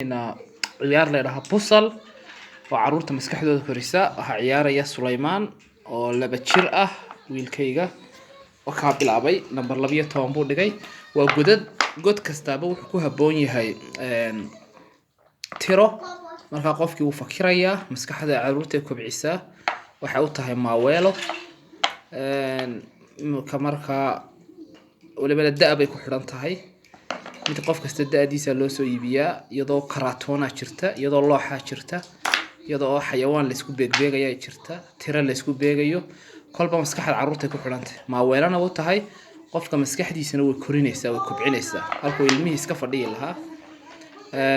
Ciyaar la yidhaaha puzzle oo caruurta maskaxdooda korisa. Waxaa ciyaaraya Sulaymaan oo 2 jir ah, wiilkayga oo kaa bilaabay number 12 buu dhigay. Waa godad, god kastaaba wuxuu ku habboon yahay tiro. Markaa qofkii wuu fakirayaa, maskaxda caruurta ay kobcisaa, waxay u tahay maaweelo. Imika markaa walibana da' bay ku xidhan tahay, mid qof kasta da'diisa loo soo iibiyaa, iyadoo karatoona jirta, iyadoo looxaa jirta, iyadoo oo xayawaan laysku beegbeegaya jirta, tiro laysku beegayo. Kolba maskaxda caruurtay ku xidhan tahay, maaweelana u tahay qofka, maskaxdiisana way korinaysaa, way kobcinaysaa halkuu ilmihii iska fadhiyi lahaa.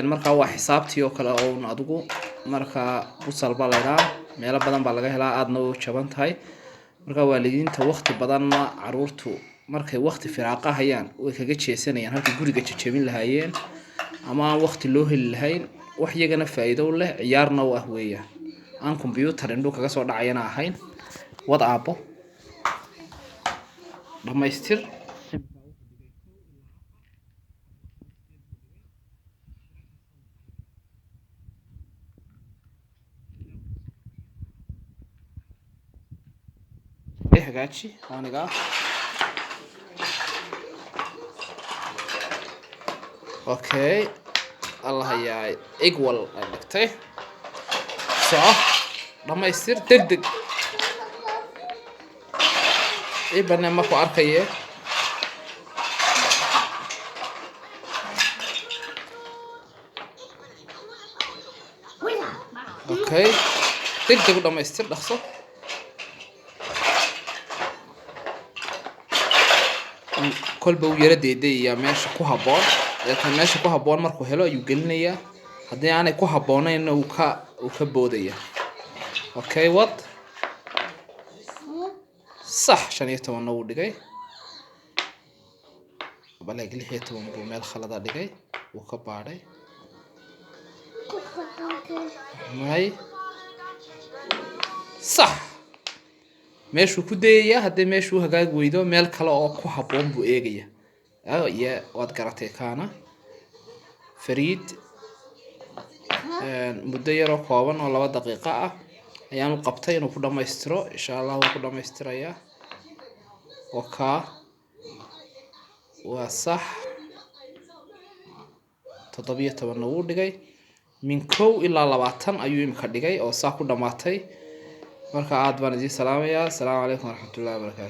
Markaa waa xisaabtii oo kale oon adigu. Markaa puzzle baa la yidhaha, meelo badan baa laga helaa, aadna way u jaban tahay. Marka waalidiinta waqti badanna caruurtu markay waqti firaaqa hayaan way kaga jeesanayaan halkay guriga jajabin lahaayeen ama aan waqti loo heli lahayn. Wax iyagana faa'iido u leh, ciyaarna u ah weeyaan, aan computer indhuu kaga soo dhacayana ahayn. Wad aabbo, dhammaystir. Hagaaji aniga. Okay, Allah hayaa, equal ay dhigtay. Soco, dhammaystir deg deg. Ii banee, markuu arkaye. Okay, deg deg u dhammaystir, dhaqso. Kolba uu yara deedayayaa meesha ku habboon, deetan meesha ku habboon markuu helo ayuu gelinayaa, haddii aanay ku habboonaynna uu ka boodaya. Okay, wad. Sax, 15-na wuu dhigay. Baleeg, 16 buu meel khalada dhigay, wuu ka baadhay. May, sax, meeshuu ku dayayaa. Haddii meeshuu hagaagi weydo, meel kale oo ku habboon buu eegaya. Ye, waad garatay kaana. Fariid, muddo yaroo kooban oo 2 daqiiqo ah ayaanu qabtay inuu ku dhammaystiro. Insha Allah wuu ku dhammaystirayaa. Wakaa, waa sax, 17-na wuu dhigay. Min 1 ilaa 20 ayuu imika dhigay oo saa ku dhammaatay. Marka aad baan idiin salaamayaa. Asalaamu calaykum waraxmatullahi wabarakaatu.